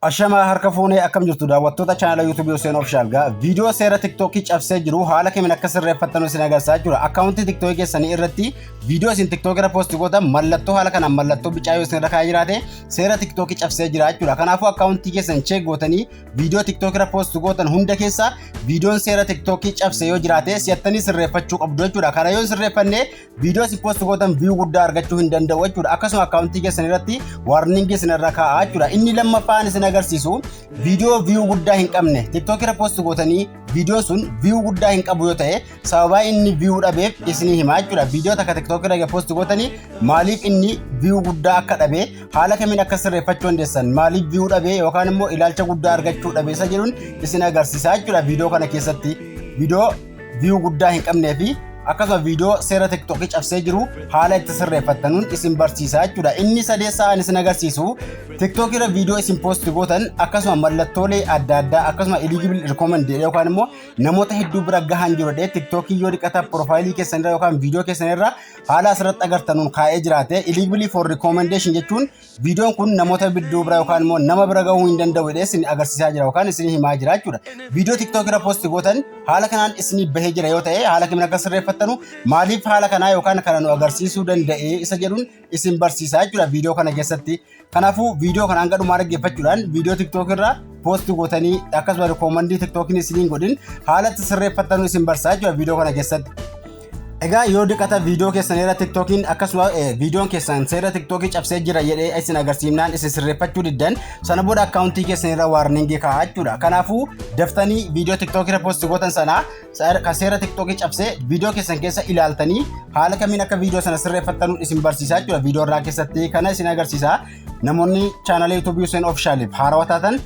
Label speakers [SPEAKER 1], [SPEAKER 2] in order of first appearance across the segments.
[SPEAKER 1] Ashamaa, harka fuunee, akkam jirtu daawwattoota chaanala YouTube Hussein Official? Gaa viidiyoo seera TikTokii cabsee jiru haala kamiin akka sirreeffattan isin agarsiisaa jira. Akkaawuntii TikTokii keessanii irratti viidiyoo isin TikTokii irra post gootan mallattoo haala kanaan mallattoo bicaa yoo isin irra kaa'ee jiraate, seera TikTokii cabsee jira jechuudha. Kanaafuu akkaawuntii keessan check gootanii viidiyoo TikTokii irra post gootan hunda keessa viidiyoon seera TikTokii cabse yoo jiraate si'attanii sirreeffachuu qabdu jechuudha. Kana yoo hin sirreeffanne, viidiyoo isin post gootan view guddaa argachuu hin danda'u jechuudha. Akkasuma akkaawuntii keessan irratti warningii isin irra kaa'aa jechuudha. Inni lammaffaan isin agarsiisu, viidiyoo view guddaa hin qabne TikTok irra post gootanii viidiyoon sun view guddaa hin qabu yoo ta'e, sababaa inni view dhabeef isinii himaa jechuudha. Viidiyoo takka TikTok irra post gootanii maaliif inni view guddaa akka dhabe, haala kamiin akka sirreeffachuu dandeessan, maaliif view dhabe yookaan immoo ilaalcha guddaa argachuu dhabe isa jedhuun isin agarsiisaa jechuudha viidiyoo kana keessatti. Viidiyoo view guddaa hin qabnee fi akkasuma viidiyoo seera TikTokii cabsee jiru haala itti sirreeffattanuun isin barsiisaa jechuudha. Inni sadeessaa ani isin agarsiisu, TikTok irra viidiyoo isin post gootan akkasuma mallattoolee adda addaa, akkasuma eligible recommend yookaan immoo namoota hedduu bira gahan jiru jedhee TikTokii yoo dhiqata profaayilii keessan irra yookaan viidiyoo keessan irra haala asirratti agartanuun kaa'ee jiraate, eligible for recommendation jechuun viidiyoon kun namoota hedduu bira yookaan immoo nama bira gahuu hin danda'u jedhee isin agarsiisaa jira yookaan isin himaa jira jechuudha. Viidiyoo TikTok irra post gootan haala kanaan isinii bahee jira yoo ta'e, haala kamiin akka sirreeffattanu, maaliif haala kanaa yookaan kana nu agarsiisuu danda'e isa jedhuun isin barsiisaa jechuudha viidiyoo kana keessatti. Kanaafuu viidiyoo kana hanga dhumaa dhaggeeffachuudhaan viidiyoo TikTok irra post gootanii akkasuma recommendii TikTokiin isiniin godhin haala itti sirreeffattanu isin barsiisaa jechuudha viidiyoo kana keessatti. Egaa yoo diqata viidiyoo keessan irra TikTokiin akkasuma viidiyoon keessan seera TikTokii cabsee jira jedhee isin agarsiifnaan isin sirreeffachuu diddan, sana booda akkaawuntii keessan irra warningii kaa'aa jechuudha. Kanaafuu daftanii viidiyoo TikTokii irra post gootan sana kan seera TikTokii cabsee viidiyoo keessan keessa ilaaltanii haala kamiin akka viidiyoo sana sirreeffattan isin barsiisaa jechuudha. Viidiyoo irraa keessatti kana isin agarsiisa. Namoonni chaanalee YouTube Hussein Officialiif haarawaa taatan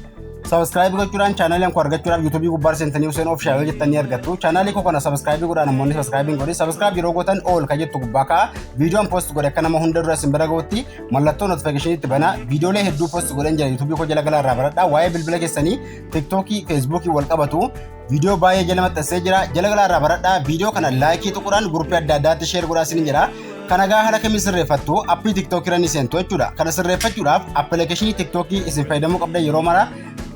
[SPEAKER 1] subscribe gochuudhaan chaanaleen koo argachuudhaaf YouTube gubbaa seentanii Hussein Official jettanii argattu. Chaanaalii koo kana subscribe godhaa. Namoonni subscribe hin godhin, subscribe yeroo gootan all kan jettu gubbaa ka'a. Viidiyoon post godhe akka nama hunda dura isin bira gahutti mallattoo notification itti bana. Viidiyoolee hedduu post godhan jira YouTube koo jala galaa irraa baradhaa. Waa'ee bilbila keessanii, TikTokii, Facebookii wal qabatu viidiyoo baay'ee jala maxxansee jira. Jala galaa irraa baradhaa. Viidiyoo kana likeii tuquudhaan groupii adda addaatti share godhaa isin jedha. Kana gaa haala kamiin sirreeffattu? Appii TikTokii irra ni seentu jechuudha. Kana sirreeffachuudhaaf appilikeeshinii TikTokii isin fayyadamuu qabdan yeroo mara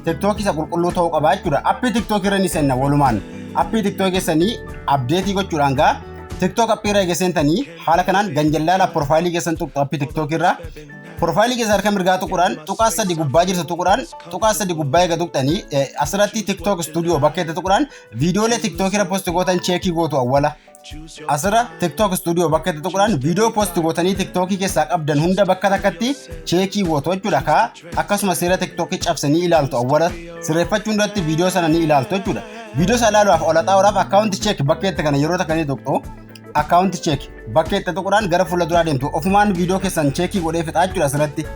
[SPEAKER 1] TikTokii isa qulqulluu ta'uu qaba jechuudha. Appii TikTokii irra ni seenna walumaan. Appii TikTokii keessanii updateii gochuudhaan gaa TikTok appii irra eega seentanii, haala kanaan ganjallaala profaayilii keessan tuqxu. Appii TikTokii irra profaayilii keessa harka mirgaa tuquudhaan tuqaa sadi gubbaa jirtu tuquudhaan, tuqaa sadi gubbaa eega tuqxanii, asirratti TikTok Studio bakka itti tuquudhaan viidiyoolee TikTok irra post gootan checkii gootu awwala. Asirra TikTok Studio bakka itti tuquudhaan viidiyoo post gootanii TikTokii keessaa qabdan hunda bakka takkatti checkii gootu jechuudha. Kaa akkasuma seera TikTokii cabsanii ilaaltu, awwala sirreeffachuun duratti viidiyoo sana ni ilaaltu jechuudha. Viidiyoo sana ilaaluudhaaf ol xaa'uudhaaf account check bakka itti kana yeroo takka ni tuqxu. Account check bakka itti tuquudhaan gara fuula duraa deemtu. Ofumaan viidiyoo keessan checkii godhee fixaa jechuudha asirratti.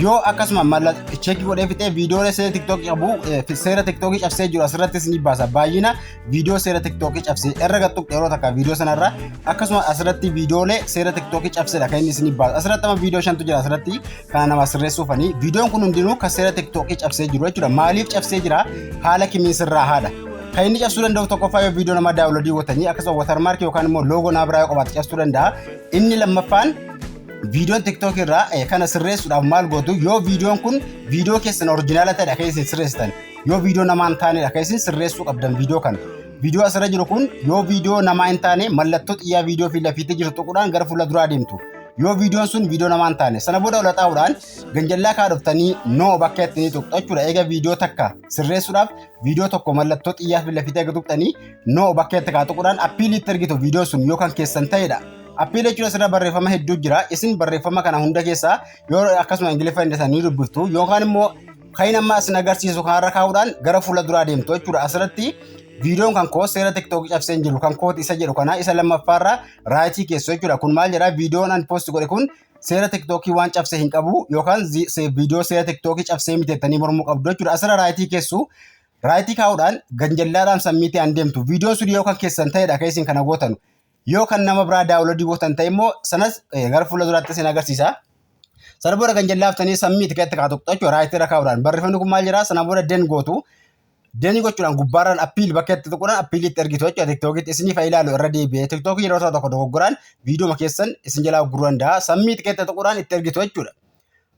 [SPEAKER 1] Yoo akkasuma checkii godhee fixee, viidiyoolee seera TikTokii qabu, seera TikTokii cabsee jiru asirratti isinii baasa. Baay'ina viidiyoo seera TikTokii cabsee irra gad tuqxe yeroo takka viidiyoo sanarra akkasuma asirratti viidiyoolee seera TikTokii cabsedha kan inni isinii baasa. Asirratti amma viidiyoo shantu jira asirratti kana nama sirreessuufanii. Viidiyoon kun hundinuu kan seera TikTokii cabsee jiru jechuudha. Maaliif cabsee jira? Haala kamiin sirraa haadha? Kan inni cabsuu danda'u tokkoffaa yoo viidiyoo nama downloadii gootanii, akkasuma watermarkii yookaan immoo logo naa biraa yoo qabaate cabsuu danda'a. Inni lammaffaan viidiyoon TikTok irraa kana sirreessuudhaaf maal gootu? Yoo viidiyoon kun viidiyoo keessan originala ta'edha kan isin sirreessitan. Yoo viidiyoo namaa hin taanedha kan isin sirreessuu qabdan viidiyoo kana. Viidiyoo asirra jiru kun yoo viidiyoo namaa hin taane, mallattoo xiyyaa viidiyoo fi lafiitti jiru tuquudhaan gara fuula duraa deemtu. Yoo viidiyoon sun viidiyoo namaa hin taane, sana booda ol xaa'uudhaan ganjallaa kaa dhuftanii no bakka itti ni tuqxu jechuudha. Eega viidiyoo takka sirreessuudhaaf viidiyoo tokko mallattoo xiyyaa fi lafiitti eega tuqxanii, no bakka itti kaa tuquudhaan appealiitti ergitu, viidiyoon sun yoo kan keessan ta'edha. Appeal jechuun asirra barreeffama hedduu jira. Isin barreeffama kana hunda keessaa yoo akkasuma Ingiliffa hin ni dubbiftu yookaan immoo kan inni amma isin agarsiisu kanarra kaa'uudhaan gara fuula duraa deemtu jechuudha. Asirratti viidiyoon kan koo seera TikTokii cabsee hin jiru, kan kooti isa jedhu kana isa lammaffaarra rightii keessu jechuudha. Kun maal jedhaa? Viidiyoon an post godhe kun seera TikTokii waan cabsee hin qabu yookaan viidiyoo seera TikTokii cabsee miti jettanii mormuu qabdu jechuudha. Asirra rightii keessu. Rightii kaa'uudhaan ganjallaadhaan submitii an deemtu. Viidiyoon sun yoo kan keessan ta'edha kan isin kana gootanu. Yoo kan nama biraa downloadii gootan ta'e immoo sanas gara fuula duraatti isin agarsiisa. Sana booda kan jallaaftanii submit kan itti kaa'atu jechuudha rightii irra kaa'uudhaan. Barreeffamni kun maal jedhaa? Sana booda done gootu. Doneii gochuudhaan gubbaarraan appeal bakka itti tuquudhaan appealiitti ergitu jechuudha TikTokitti isinii fa'a ilaalu irra deebi'ee. TikTokii yeroo tokko dogoggoraan viidiyoo keessan isin jalaa gurguruu danda'a. Submit keessa tuquudhaan itti ergitu jechuudha.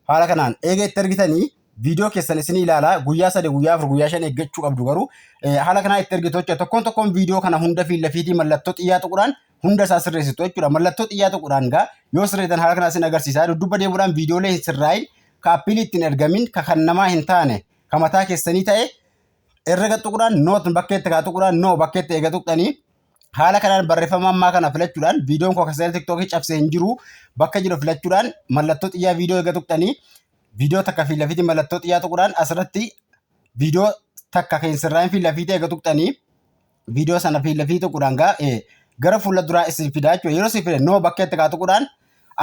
[SPEAKER 1] Haala kanaan eega itti ergitanii Viidiyoo keessan isin ilaalaa guyyaa 3, guyyaa 4, guyyaa 5 eeggachuu qabdu. Garuu haala kanaa itti ergitu jechuudha. Tokkoon tokkoon viidiyoo kana hunda fi lafiitii mallattoo xiyyaa tuquudhaan hunda isaa sirreessitu jechuudha. Mallattoo xiyyaa tuquudhaan gaa yoo sirreessan haala kanaa isin agarsiisa. Dudduuba deemuudhaan viidiyoolee hin sirraa'in, ka appeal ittiin ergamin, ka kan namaa hin taane, ka mataa keessanii ta'e irra tuquudhaan not bakkeetti kaa tuquudhaan no bakkeetti eega tuqxanii, haala kanaan barreeffama ammaa kana filachuudhaan, viidiyoon koo kan TikTokii cabsee hin jiru bakka jiru filachuudhaan, mallattoo xiyyaa viidiyoo eega tuqxanii, viidiyoo takka fi lafiitii mallattoo xiyyaa tuquudhaan asirratti viidiyoo takka kan sirraa'in fi lafiitii eega tuqxanii, viidiyoo sana fi lafii tuquudhaan gaa gara fuula duraa isin fidaa jechuudha. Yeroo isin fide no bakkeetti kaa tuquudhaan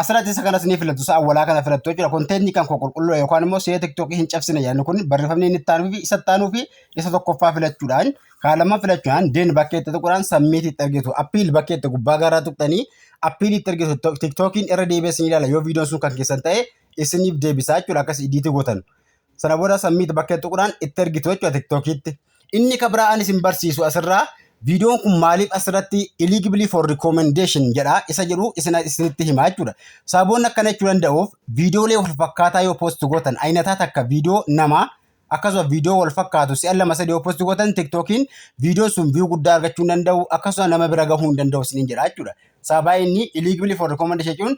[SPEAKER 1] asirratti isa kanas ni filattu, isa awwalaa kana filattu jechuudha. Contentii kan koo qulqulluu yookaan immoo seera TikTokii hin cabsine jedhan kun barreeffamni inni itti aanuu fi isa itti aanuu fi isa tokkoffaa filachuudhaan, kaalamaa filachuudhaan, done bakkeetti tuquudhaan submitiitti argitu. Appeal bakkeetti gubbaa garaa tuqxanii appealiitti argitu. TikTokiin irra deebi'ee isin ilaala. Yoo viidiyoon sun kan keessan ta'e isiniif deebisaa jechuudha akkas edit gootan. Sana booda submit bakkeetti tuquudhaan itti ergitu jechuudha TikTokiitti. Inni ka biraa ani isin barsiisu asirraa viidiyoon kun maaliif asirratti eligible for recommendation jedha isa jedhu isinitti himaa jechuudha. Sababoonni akkana jechuu danda'uuf, viidiyoolee wal fakkaataa yoo post gootan, ayinataa takka viidiyoo namaa akkasuma viidiyoo wal fakkaatu si'a lama sadii yoo post gootan, TikTokiin viidiyoo sun view guddaa argachuu hin danda'u, akkasuma nama bira gahuu hin danda'u isiniin jedha jechuudha. Sababaa inni eligible for recommendation jechuun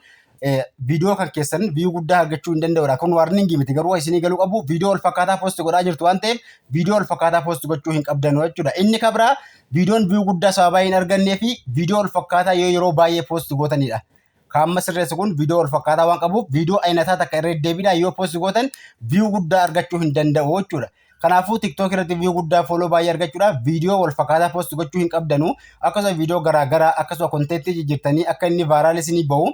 [SPEAKER 1] viidiyoo kan keessan view guddaa argachuu hin danda'udha. Kun warning miti, garuu isinii galuu qabu viidiyoo wal fakkaataa post godhaa jirtu waan ta'eef viidiyoo wal fakkaataa post gochuu hin qabdanu jechuudha. Inni kabraa viidiyoon view guddaa sababaa hin argannee fi viidiyoo wal fakkaataa yoo yeroo baay'ee post gootanidha. Kaamma sirreessu kun viidiyoo wal fakkaataa waan qabuuf viidiyoo ayinataa takka irra deddeebiidhaan yoo post gootan view guddaa argachuu hin danda'u jechuudha. Kanaafuu TikTok irratti view guddaa, follow baay'ee argachuudhaaf viidiyoo wal fakkaataa post gochuu hin qabdanu. Akkasuma viidiyoo garaagaraa akkasuma contentii jijjiirtanii akka inni viral isinii bahu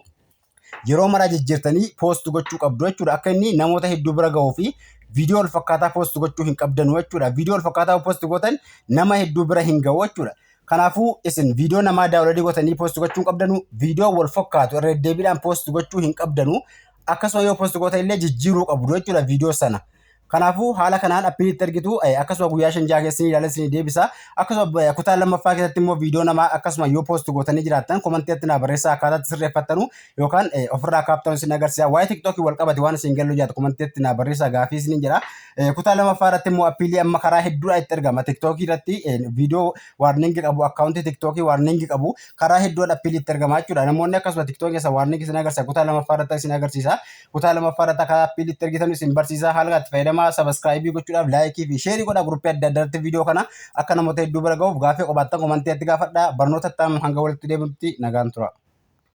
[SPEAKER 1] yeroo maraa jijjiirtanii post gochuu qabdu jechuudha. Akka inni namoota hedduu bira gahuu fi viidiyoo wal fakkaataa post gochuu hin qabdanu jechuudha. Viidiyoo wal fakkaataa post gootan nama hedduu bira hin gahu jechuudha. Kanaafuu isin viidiyoo namaa download gootanii post gochuu hin qabdanu. Viidiyoo wal fakkaatu irra deddeebiidhaan post gochuu hin qabdanu. Akkasuma yoo post gootan illee jijjiiruu qabdu jechuudha viidiyoo sana. Kanaafuu haala kanaan appealitti argitu. Akkasuma guyyaa 5-6 keessanii ilaalan isinii deebisa. Akkasuma kutaa lammaffaa keessatti immoo viidiyoo namaa akkasuma yoo post gootanii jiraattan commentiitti naa barreessaa, akkaataatti sirreeffattanu yookaan ofirraa kaaftan isin agarsiisa. Waa'ee TikTokii wal qabate waan isin galuu jaatu commentiitti naa barreessaa, gaafii isiniin jedha. Kutaa lammaffaa irratti immoo appealii amma karaa hedduudha itti argama. TikTokii irratti viidiyoo warning qabu, akkaawuntii TikTokii warning qabu karaa hedduudha appealii itti argama jechuudha. Namoonni akkasuma TikTokii keessa warning isin agarsiisa. Kutaa lammaffaa irratti isin agarsiisa. Kutaa lammaffaa irratti akka appealii itti argitan isin barsiisa. Haala itti fayyadamaa subscribe gochuudhaaf like fi share godhaa groupii adda addaatti viidiyoo kana akka namoota hedduu bira gahuuf. Gaaffii qabaattan commentiitti gaafadhaa. Barnoota itti aanu hanga walitti deebinutti nagaan tura.